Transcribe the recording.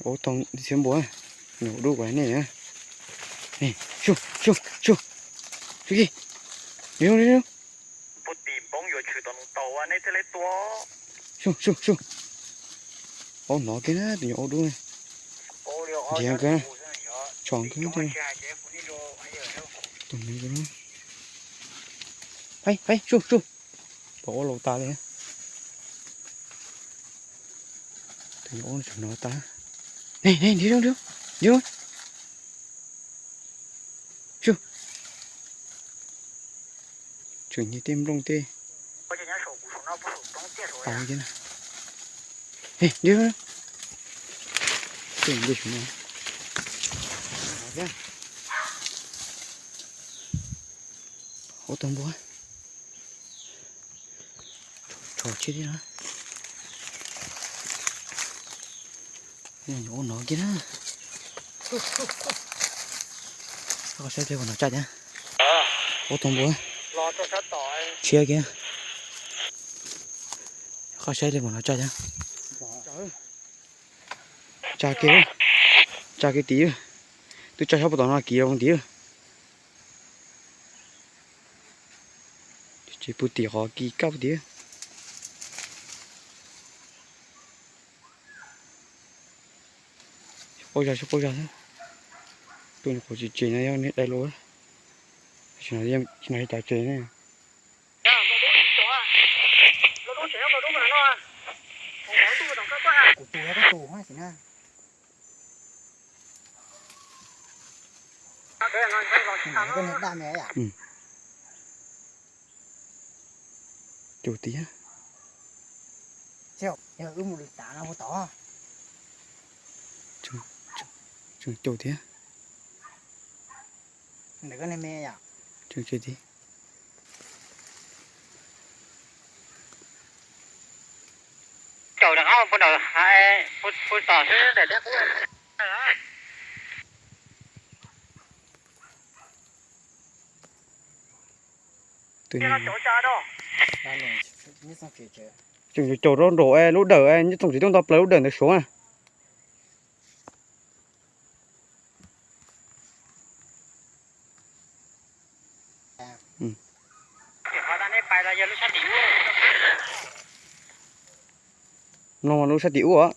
Ua tau txiv npua, nyuam dub kuv hais nej na. Sub, sub, sub, sub kiag. Puag tim npoo yuav tshwm tom nws taus nej thiaj li tua. Sub, sub, sub. Aub hnov kiag na, tus nyuam aub dub. Nrhiav kawg, tsom kawg thiab. Tus nws, sub, sub. Pom ua laus tas li. Tus nyuam aub tseem hnov tas. Ne, ne, nrhiav zoo, nrhiav zoo. Sub. Tseem nyiag tej nplooj tej. Tau thiab na. Nrhiav, nrhiav. Tej nce saum no. Ua tau npua. Tso tseg thiab na. Ua no kiag na. Qhov saib tes puas hnov tsaj thiab. Ua tau npua. Tshiab kiag. Qhov saib tes puas hnov tsaj thiab. Tsa kiag, tsa kiag tid. Twb tsa sab puag tom no kiv los tid. Tsis pub tim qhov kiv kaj puag tid. Quaj zog, quaj zog xwb. Tus nyuam qhuav tsis tseg no yog niag dais lus. Tsis no yog cov tseg ne. Kuv tus yog koj tus xwb na. Koj niag daj me yom. Caum tiag. Yog wb mus li tas no ua tod. Tseem caum tiag. Ntawm koj niag me yom. Tseem caum tiag. Caum rov qab puag nram, puag tom xwb ntawm thiab qub. Tseem caum rau nraum lub dawm, nyob txoog tsis tuaj nto plaws lub dawm ntawd suav na. Mloog lub sab tim ub.